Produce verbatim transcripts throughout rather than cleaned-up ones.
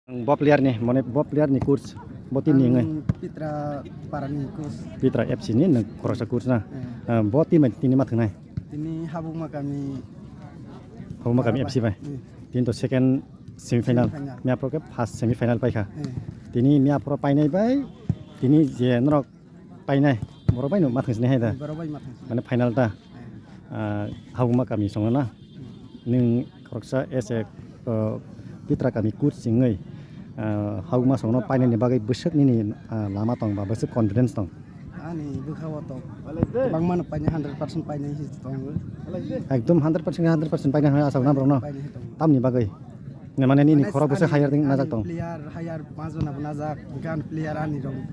Ang bo player ni, mane bo player ni coach, bo team ni wngwi. Ang Pitra para ni coach. Pitra F C ni nwng khoroksa coach na? Eh. Ah, bo team bai tini ma thwngnai? Tini Habukma kami. Habukma kami F C bai? Hmm. Tini to second semi final. Semi final. Miya phoro khe first semi final paikha. Eh. Tini miya phoro painai bai, tini je norok painai, borok bai no ma thwngsinai hai da? Borok bai ma thwngsinai. Mane final ta? Eh. Ah, Habukma kami songno na? Hmm. Nwng khoroksa as a, uh, Pitra kami coach wngwi, uh, Habukma songno painani bagwi bwswk nini, uh, lama tong ba bwswk confidence tong? Ani bwkha o to bangmano painai, hundred percent painai hinwi tongo. Ekdom hundred percent, hundred percent painai hinwi asa na borokno? Painai hinwi tongo. Tamni bagwi? Mane nini khorok bwswk hire wng najak tong? Player hire panch jona bo najak, gan player ani rong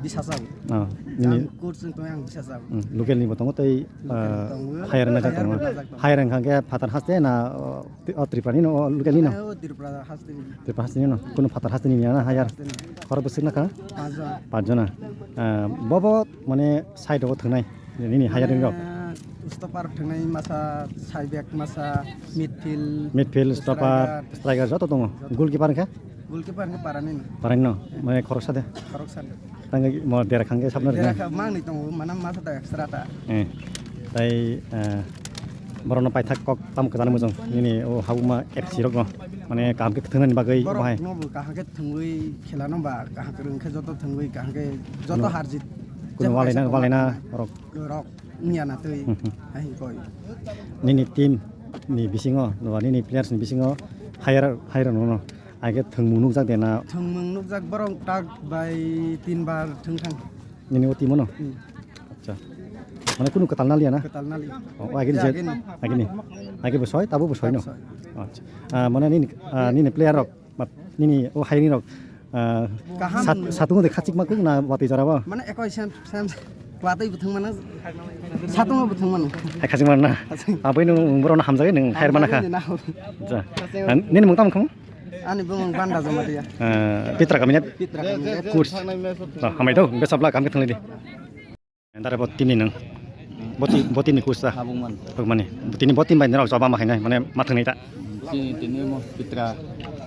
bis hajar. Ah, nini coach wng tong yang bis hajar. Hmm, local ni bo tongo tei, ah, hire najak tongo. Hire wngkha khe phatar haste na, oh, Tri-, oh, Tripura ni no, oh, local ni no? Eh, oh, Tripura haste ni. Tripura haste ni no? Kuno phatar haste ni ya na hire? Haste ni. Khorok bwswk na kha? Panch jona. Panch jona. Ah, bo bo mane side o thwngnai. Nini hiring rok? Eh, stopper thwngnai masa, side back masa, midfield, midfield, stopper, striker. Striker joto tongo. Joto. Goalkeeper khe? Goalkeeper khe parani no. Parani no? Eh. Mane khoroksa de? Khoroksa de. Tangwi mo dera khangke sabna rina? Dera kha mangni tongo, mana masa ta extra ta. Eh. Tai, eh, borokno paithak kok tamo kwchangni mujung. Nini o Habukma F C rokno. Mane kaham khe thwngnani bagwi borok bahai. Nobo kaham khe thwngwi khela no ba, kaham kwrwng khe joto thwngwi, kaham khe joto harjit. Kuno walaina, walaina borok. Rok wngya na twi, hmm, hmm, hai koi. Nini team ni bisingo, nini players ni bisingo hire, hire no, no. Aige thwngmung nukjak de na? Thwngmung nukjak, borok tak bai tin bar thwngthang. Nini o team no? Hmm. Acha. Mane kunu kwtal na liya na? Kwtal na liya. Oh, agini je, agini. Agini. Age bo soi, tabo bo soi no? Soi. Acha. Ah, mane nini, ah, nini player rok, ma-, nini o hiring rok, ah, kaham sat-, satung de khachik ma kuk na watwi jora bo? Mane ekoi sem, sem, watwi bo thwng mano, satung bo thwng mano. Hai khachik mano na? Khachik. Aboi nung borok no hamjagwi nung hire mana kha? Hamjagwi nung. Acha. Ah, nini mung tamo khum? Ani bumung Banda Jamatia. Eh, Pitra kami ne? Pitra kami ne. Coach. Oh, hambai do, best of luck, kami thangli di. Dare bo team ni nang. Bo team, bo team ni coach ta. Habungman. Habungmani. Tini bo team bai nang jawab ma khainai, mane ma thangnai ta. Tini, tini mo Pitra,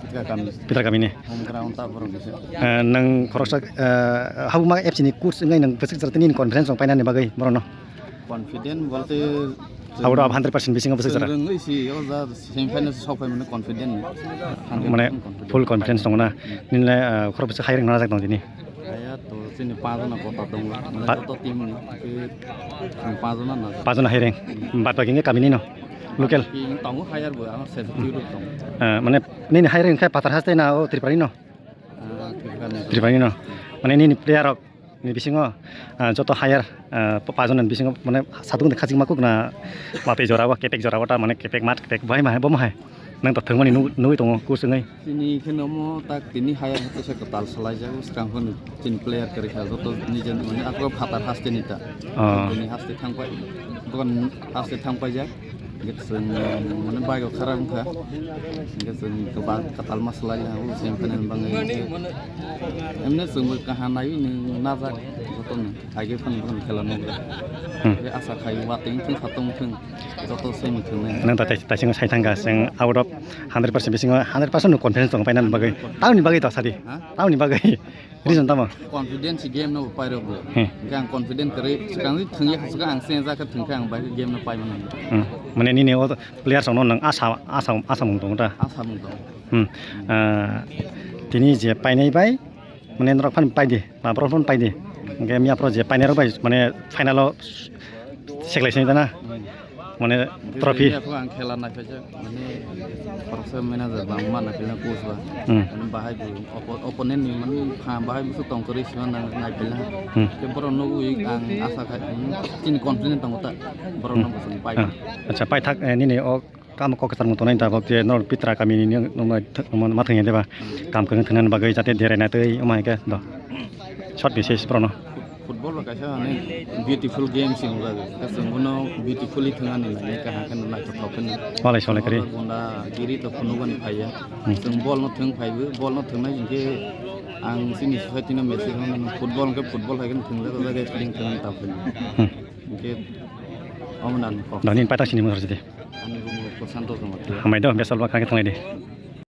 Pitra kami. Pitra kami ni. Home ground ta borok ni se. Eh, nang khoroksa, eh, Habungma F C ni coach ngai nang bwswk jora tini confidence rok painani bagwi borok no. Confident bolte out of hundred percent bisingo bwswk jora. Rwngwi si o ja semi final sok phai mane confident. Mane full confidence tongo na. Nini le, ah, khorok bwswk hiring najak tong tini? Haya to chini panch jona kota tongo. Mane joto team ni ke chini panch jona na. Panch jona hiring. Bad baki nge kami ni no. Local. Tongo hire bo ang se tu tongo. Ah, mane nini hiring khe Pathar Haste na o Tripura ni no? Ah, Tripura ni. Tripura ni no. Mane nini player rok ni bisingo, ah, joto hire, ah, pa-, pajon ni bisingo mane satung de khachik ma kuk na watwi jora o, kepek jora o ta mane kepek mat, kepek bai ma hai, bo ma hai. Nang to thwngmani nug-, nugwi tongo, coach wngwi. Tini khe nomo tak tini hire hwnkhe se kwtal salai jago, swkang phano chini player kwrwi kha, joto nije mane ako Phatar haste ni ta. Oh. Tini haste thang pai, bukan haste thang pai jak. Hingke chwng mane bike o khara wngkha. Hingke chwng kwbang kwtal ma swlai ya, o semi final bangwi hingke. Emne chwng bo kaham naiwi nwng najak jotono. Aige phano bono khela nukjak. Hmm. Hingke asa khai watwi wngthung, satong wngthung, joto semi thwngnai. Nang ta tai-, taisingo sai thangkha, chwng out of hundred percent bisingo hundred percent no confidence tongo painani bagwi. Tamoni bagwi ta sadi? Ha? Tamoni bagwi? Reason tamo? Confidence game no pairok bo. Hmm. Hingke ang confident kwrwi swkang thwngya kha swkang ang sengjak khe thwngkhe ang bai game no pai mano. Hmm. Mane nini o players rokno nang asa, asa, asa mung tongo ta? Asa mung tongo. Hmm. Ah, tini je painai bai mane norok phan paidi, ma borok phan paidi. Hingke miya phoro je painai rok bai mane final o seklai sini ta na? Hmm. Mane trophy. Trophy ang khela naipaijak, mane khoroksa manager ba, ma naipilna coach ba. Hmm. Mane bahai bo oppo-, opponent ni mane pha bahai bo tong kwrwi sima nang naipilna. Hmm. Ke borok nugwi ang asa khai, hmm, chini confident tongo ta. Borok no bosong pai. Ah, acha, paithak, eh, nini o kam kok kwchar mung tongnai tabok je norok Pitra kami ni nung ma thang ya deba. Kam kwrwng thwngna bagwi jate derai na twi omo hai khe do. Short message borok no. Football bo kaisa ani beautiful game se wngjago. Tei chwng bono beautifully thwngani nai kaham khe naithothok khe nai. Walai solai kwrwi. Gunda giri to phunukgani phaiya. Hmm. Chwng ball no thwng phaibo, ball no thwngnai hinkhe ang chini society no message rwno, football hinkhe football hai khe thwngjago, jaga feeling thwngani ta phai. Hmm. Hinkhe omo nang kok. Doni paithak sini mung rwdi. Ani bumo Prosanto Jamatia. Hambai do, best of luck, kha khe thanglaidi.